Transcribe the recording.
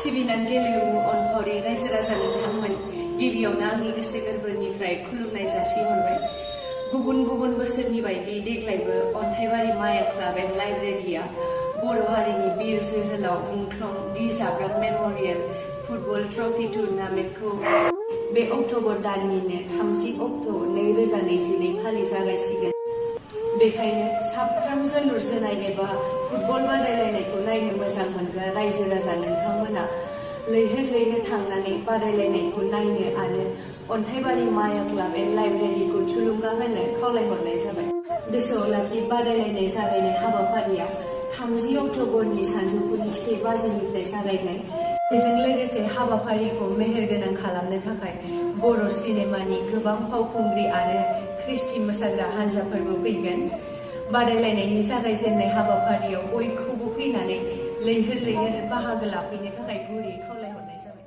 सिबिनां गेलेमु अनफावरि रायजो राजा नोंथांमोन गिबियावनो आंनि गोसो गोरबोनिफ्राय खुलुमनाय जासिहरबाय। गुबुन गुबुन बोसोरनि बायदि देग्लायबो अन्थाइबारि माया क्लाब एन्ड लाइब्रेरिया बर' हारिनि बिर जोहोलाव मुंख्लं डि जाब्रां मेम'रियेल फुटबल ट्रफि टुर्नामेन्टखौ बे अक्ट'बर दाननिनो 30 अक्ट' 2024 खालि जागायसिगोन। बेखायनो साफ्रोम जोलुर जोनाय एबा फुटबल बादायलायनायखौ नायनो मोजां मोनग्रा रायजो राजा नोंथांमोना लैहोर लैहोर थांनानै बादायलायनायखौ नायनो आरो अन्थाइबारि माया क्लाब एन्ड लाइब्रेरिखौ थुलुंगा होनो खावलायहरनाय जाबाय। गोसोआव लाखि बादायलायनाय जागायनाय हाबाफारिया 30 अक्ट'बरनि सानजौफुनि 1 बाजिनिफ्राय जागायगोन। बेजों लोगोसे हाबाफारिखौ मेहेरगोनां खालामनो थाखाय बर' सिनेमानि गोबां फावखुंग्रि आरो ख्रिस्टि मोसाग्रा हान्जाफोरबो फैगोन। बादायलायनायनि जागायजेननाय हाबाफारियाव बयखौबो फैनानै लैहोर लैहोर बाहागो लाफैनो थाखाय गुरैयै खावलायहरनाय जाबाय।